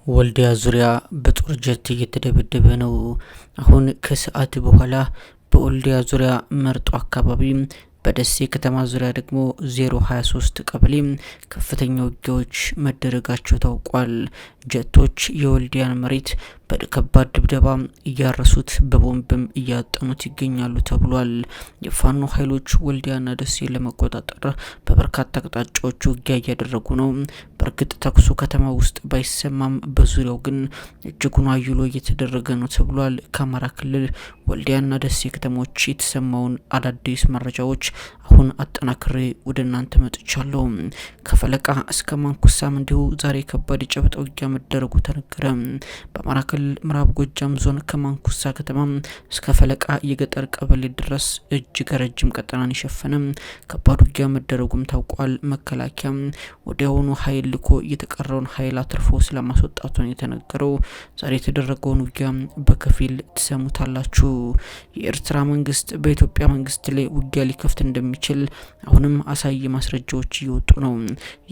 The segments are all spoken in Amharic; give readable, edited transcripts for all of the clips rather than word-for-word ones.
ወልዲያ ዙሪያ በጦር ጀት እየተደበደበ ነው። አሁን ከሰዓት በኋላ በወልዲያ ዙሪያ መርጦ አካባቢ፣ በደሴ ከተማ ዙሪያ ደግሞ 023 ቀበሌ ከፍተኛ ውጊያዎች መደረጋቸው ታውቋል። ጀቶች የወልዲያን መሬት በከባድ ድብደባ እያረሱት በቦምብም እያጠኑት ይገኛሉ ተብሏል። የፋኖ ኃይሎች ወልዲያና ደሴ ለመቆጣጠር በበርካታ አቅጣጫዎች ውጊያ እያደረጉ ነው። በእርግጥ ተኩሱ ከተማ ውስጥ ባይሰማም በዙሪያው ግን እጅጉን አይሎ እየተደረገ ነው ተብሏል። ከአማራ ክልል ወልዲያና ደሴ ከተሞች የተሰማውን አዳዲስ መረጃዎች አሁን አጠናክሬ ወደ እናንተ መጥቻለሁ። ከፈለቃ እስከ ማንኩሳም እንዲሁ ዛሬ ከባድ የጨበጣ ውጊያ መደረጉ ተነገረ። በአማራ ክልል ምዕራብ ጎጃም ዞን ከማንኩሳ ከተማ እስከ ፈለቃ የገጠር ቀበሌ ድረስ እጅግ ረጅም ቀጠናን የሸፈነ ከባድ ውጊያ መደረጉም ታውቋል። መከላከያ ወዲያውኑ ኃይል ልኮ የተቀረውን ኃይል አትርፎ ስለማስወጣቱን የተነገረው። ዛሬ የተደረገውን ውጊያ በከፊል ትሰሙታላችሁ። የኤርትራ መንግስት በኢትዮጵያ መንግስት ላይ ውጊያ ሊከፍት እንደሚችል አሁንም አሳይ ማስረጃዎች እየወጡ ነው።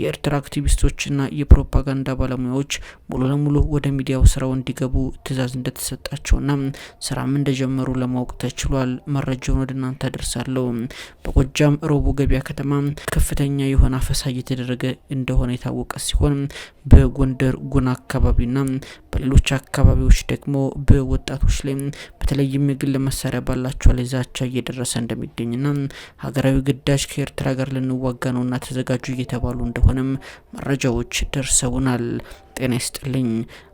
የኤርትራ አክቲቪስቶችና የፕሮፓጋንዳ ባለሙያዎች ሙሉ ለሙሉ ወደ ሚዲያው ስራው እንዲገቡ ትዕዛዝ እንደተሰጣቸውና ስራም እንደጀመሩ ለማወቅ ተችሏል። መረጃውን ወደ እናንተ አደርሳለሁ። በጎጃም ሮቦ ገበያ ከተማ ከፍተኛ የሆነ አፈሳ እየተደረገ እንደሆነ የታወቀ ሲሆን፣ በጎንደር ጉና አካባቢና በሌሎች አካባቢዎች ደግሞ በወጣቶች ላይ፣ በተለይም የግል መሳሪያ ባላቸው ላይ ዛቻ እየደረሰ እንደሚገኝና ሀገራዊ ግዳጅ ከኤርትራ ጋር ልንዋጋ ነውና ተዘጋጁ እየተባሉ እንደሆነም መረጃዎች ደርሰውናል። ጤና ይስጥልኝ።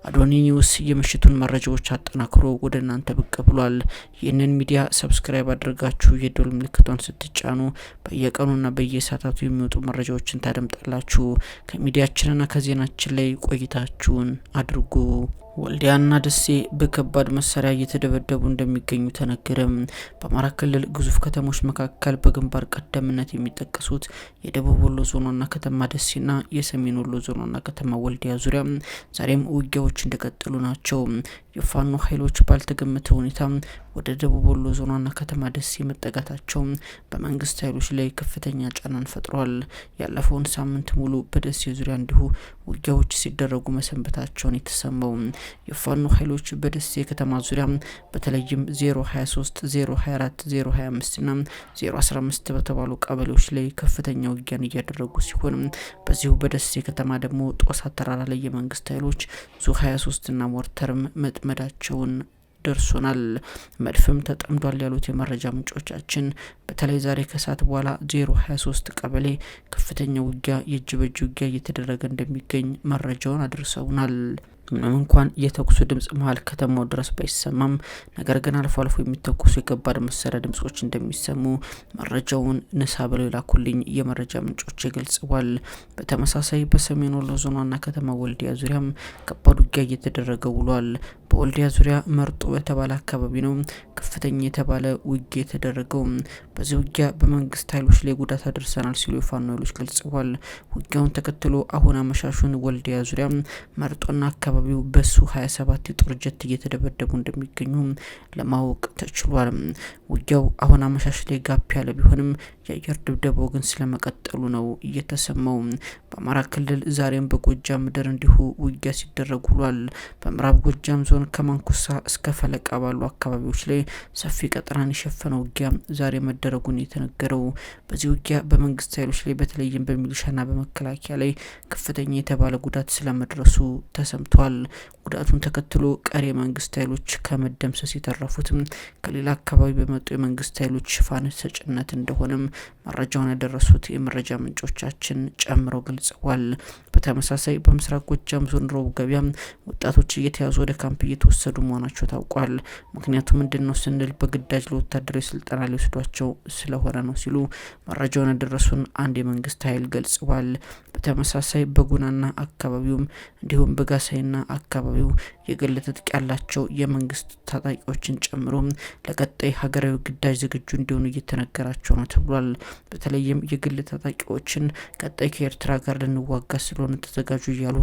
አዶኒ ኒውስ የምሽቱን መረጃዎች አጠናክሮ ወደ እናንተ ብቅ ብሏል። ይህንን ሚዲያ subscribe አድርጋችሁ የደወል ምልክቷን ስትጫኑ በየቀኑና በየሰዓታቱ የሚወጡ መረጃዎችን ታደምጣላችሁ። ከሚዲያችንና ከዜናችን ላይ ቆይታችሁን አድርጉ። ወልዲያና ደሴ በከባድ መሳሪያ እየተደበደቡ እንደሚገኙ ተነገረ። በአማራ ክልል ግዙፍ ከተሞች መካከል በግንባር ቀደምነት የሚጠቀሱት የደቡብ ወሎ ዞን ዋና ከተማ ደሴና የሰሜን ወሎ ዞን ዋና ከተማ ወልዲያ ዙሪያ ዛሬም ውጊያዎች እንደቀጠሉ ናቸው። የፋኖ ኃይሎች ባልተገመተ ሁኔታ ወደ ደቡብ ወሎ ዞን ዋና ከተማ ደሴ መጠጋታቸው በመንግስት ኃይሎች ላይ ከፍተኛ ጫናን ፈጥሯል። ያለፈውን ሳምንት ሙሉ በደሴ ዙሪያ እንዲሁ ውጊያዎች ሲደረጉ መሰንበታቸውን የተሰማው፣ የፋኖ ኃይሎች በደሴ ከተማ ዙሪያ በተለይም 023፣ 024፣ 025 ና 015 በተባሉ ቀበሌዎች ላይ ከፍተኛ ውጊያን እያደረጉ ሲሆን፣ በዚሁ በደሴ ከተማ ደግሞ ጦሳ ተራራ ላይ የመንግስት ኃይሎች ዙ 23 ና ሞርተርም መጥመዳቸውን ደርሶናል። መድፍም ተጠምዷል ያሉት የመረጃ ምንጮቻችን፣ በተለይ ዛሬ ከሰዓት በኋላ 023 ቀበሌ ከፍተኛ ውጊያ፣ የእጅ በእጅ ውጊያ እየተደረገ እንደሚገኝ መረጃውን አድርሰውናል። ምንም እንኳን የተኩሱ ድምጽ መሀል ከተማው ድረስ ባይሰማም፣ ነገር ግን አልፎ አልፎ የሚተኮሱ የከባድ መሳሪያ ድምጾች እንደሚሰሙ መረጃውን ንሳ ብለው የላኩልኝ የመረጃ ምንጮች ገልጸዋል። በተመሳሳይ በሰሜን ወሎ ዞን ዋና ከተማ ወልዲያ ዙሪያም ከባድ ውጊያ እየተደረገ ውሏል። በወልዲያ ዙሪያ መርጦ በተባለ አካባቢ ነው ከፍተኛ የተባለ ውጊያ የተደረገው። በዚህ ውጊያ በመንግስት ኃይሎች ላይ ጉዳት አድርሰናል ሲሉ የፋኖ ኃይሎች ገልጸዋል። ውጊያውን ተከትሎ አሁን አመሻሹን ወልዲያ ዙሪያ መርጦና አካባቢው በሱ 27 የጦር ጀት እየተደበደቡ እንደሚገኙ ለማወቅ ተችሏል። ውጊያው አሁን አመሻሽ ላይ ጋብ ያለ ቢሆንም የአየር ድብደባው ግን ስለመቀጠሉ ነው እየተሰማው። በአማራ ክልል ዛሬም በጎጃም ምድር እንዲሁ ውጊያ ሲደረግ ውሏል። በምዕራብ ጎጃም ዞን ከማንኩሳ እስከ ፈለቃ ባሉ አካባቢዎች ላይ ሰፊ ቀጠናን የሸፈነ ውጊያ ዛሬ መደረጉን የተነገረው። በዚህ ውጊያ በመንግስት ኃይሎች ላይ፣ በተለይም በሚሊሻና በመከላከያ ላይ ከፍተኛ የተባለ ጉዳት ስለመድረሱ ተሰምቷል። ጉዳቱን ተከትሎ ቀሪ የመንግስት ኃይሎች ከመደምሰስ የተረፉትም ከሌላ አካባቢ በመጡ የመንግስት ኃይሎች ሽፋን ሰጭነት እንደሆነም መረጃውን ያደረሱት የመረጃ ምንጮቻችን ጨምረው ገልጸዋል። በተመሳሳይ በምስራቅ ጎጃም ዞን ሮብ ገበያ ወጣቶች እየተያዙ ወደ ካምፕ እየተወሰዱ መሆናቸው ታውቋል። ምክንያቱ ምንድን ነው ስንል በግዳጅ ለወታደራዊ ስልጠና ሊወስዷቸው ስለሆነ ነው ሲሉ መረጃውን ያደረሱን አንድ የመንግስት ኃይል ገልጸዋል። በተመሳሳይ በጉናና አካባቢውም እንዲሁም በጋሳይና አካባቢው የግል ትጥቅ ያላቸው የመንግስት ታጣቂዎችን ጨምሮ ለቀጣይ ሀገራዊ ግዳጅ ዝግጁ እንዲሆኑ እየተነገራቸው ነው ተብሏል። በተለይም የግል ታጣቂዎችን ቀጣይ ከኤርትራ ጋር ልንዋጋ ስለሆነ ተዘጋጁ እያሉ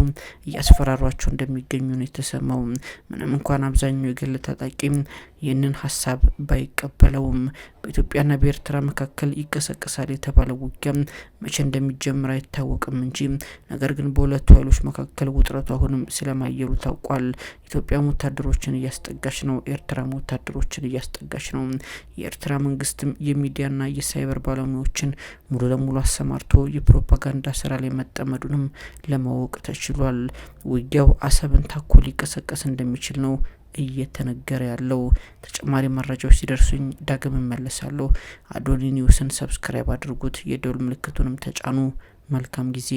እያስፈራሯቸው እንደሚገኙ ነው የተሰማው። ምንም እንኳን አብዛኛው የግል ታጣቂ ይህንን ሀሳብ ባይቀበለውም፣ በኢትዮጵያና በኤርትራ መካከል ይቀሰቀሳል የተባለው ውጊያ መቼ እንደሚጀምር አይታወቅም እንጂ ነገር ግን በሁለቱ ኃይሎች መካከል ውጥረቱ አሁንም ስለማየሉ ታውቋል። ኢትዮጵያም ወታደሮችን እያስጠጋች ነው። ኤርትራም ወታደሮችን እያስጠጋች ነው። የኤርትራ መንግስትም የሚዲያና የሳይበር ባለሙያዎችን ሙሉ ለሙሉ አሰማርቶ የፕሮፓጋንዳ ስራ ላይ መጠመዱንም ለማወቅ ተችሏል። ውጊያው አሰብን ታኮ ሊቀሰቀስ እንደሚችል ነው እየተነገረ ያለው። ተጨማሪ መረጃዎች ሲደርሱኝ ዳግም እመለሳለሁ። አዶኒ ኒውስን subscribe አድርጉት፣ የደወል ምልክቱንም ተጫኑ። መልካም ጊዜ።